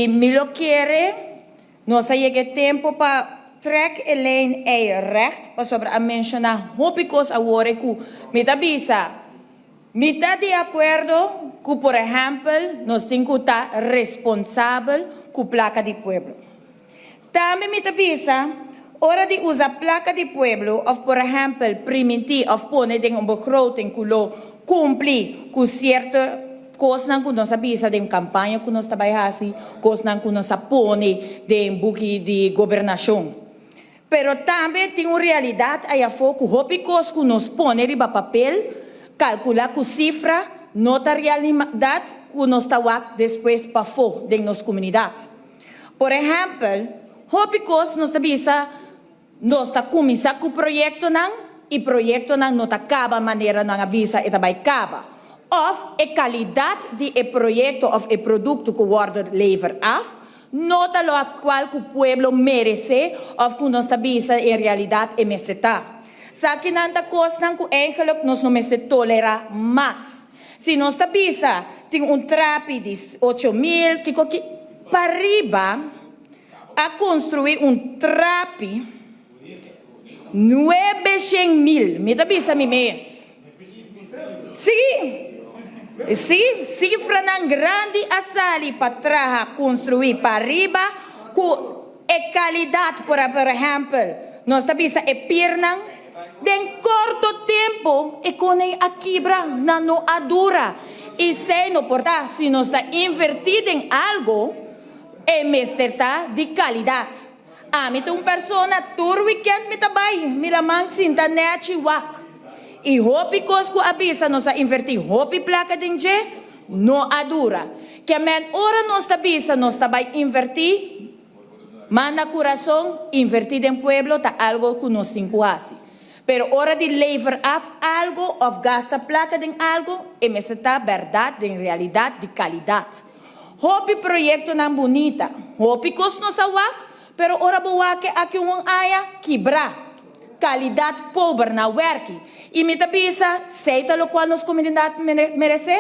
I mi lo kere nos a yega e tempu pa trek e lijn ei recht, pasobra a menshoná hopi kos awor ku mi ta bisa. Mi ta di akuerdo ku, por ehèmpel, nos tin ku ta responsabel ku plaka di pueblo. Tambe mi ta bisa, ora di usa plaka di pueblo, òf por ehèmpel, primintí òf pone den un begroting ku lo kumpli ku sierto kosnan ku nos a bisa den kampaña ku nos ta bai hasi, kosnan ku nos a pone den buki di gobernashon. Pero tambe tin un realidat ayafó ku hopi kos ku nos pone riba papel, kalkulá ku sifra, no ta realidat ku nos ta wak despues pafó den nos komunidat. Por ehèmpel, hopi kos nos ta bisa nos ta kuminsá ku proyektonan i proyektonan no ta kaba manera nan a bisa e ta bai kaba. Òf e kalidat di e proyekto òf e produkto ku wòrdu lever af, no ta lokual ku pueblo meresé òf ku nos ta bisa en realidat e mester ta. Esakinan ta kosnan ku eigenlijk nos no mester tolerá mas. Si nos ta bisa tin un trapi di 8000, kiko ki pariba a konstruí un trapi 900.000, mi ta bisa mi mes. Sí, sí, sifranan grandi a sali pa traha konstruí pariba ku e kalidat, por ehèmpel, nos ta bisa e pirnan, den korto tempu e kos a kibra, nan no a dura. I esei no por ta, si nos ta invertí den algu, e mester ta di kalidat. Ami ta un persona, tur weekend mi ta bai, mi laman sinta nechi wak. I hopi kos ku a bisa nos a invertí hopi plaka den dje, no a dura. Ke men ora nos ta bisa nos ta bai invertí, man na kurason, invertí den pueblo ta algu ku nos tin ku hasi. Pero ora di lever af algu òf gasta plaka den algu, e mester ta bèrdat den realidat di kalidat. Hopi proyektonan bunita, hopi kos nos a wak, pero ora bo wak aki un aña, kibra. Kalidat pober na werki. I mi ta bisa, esei ta lokual nos komunidat meresé?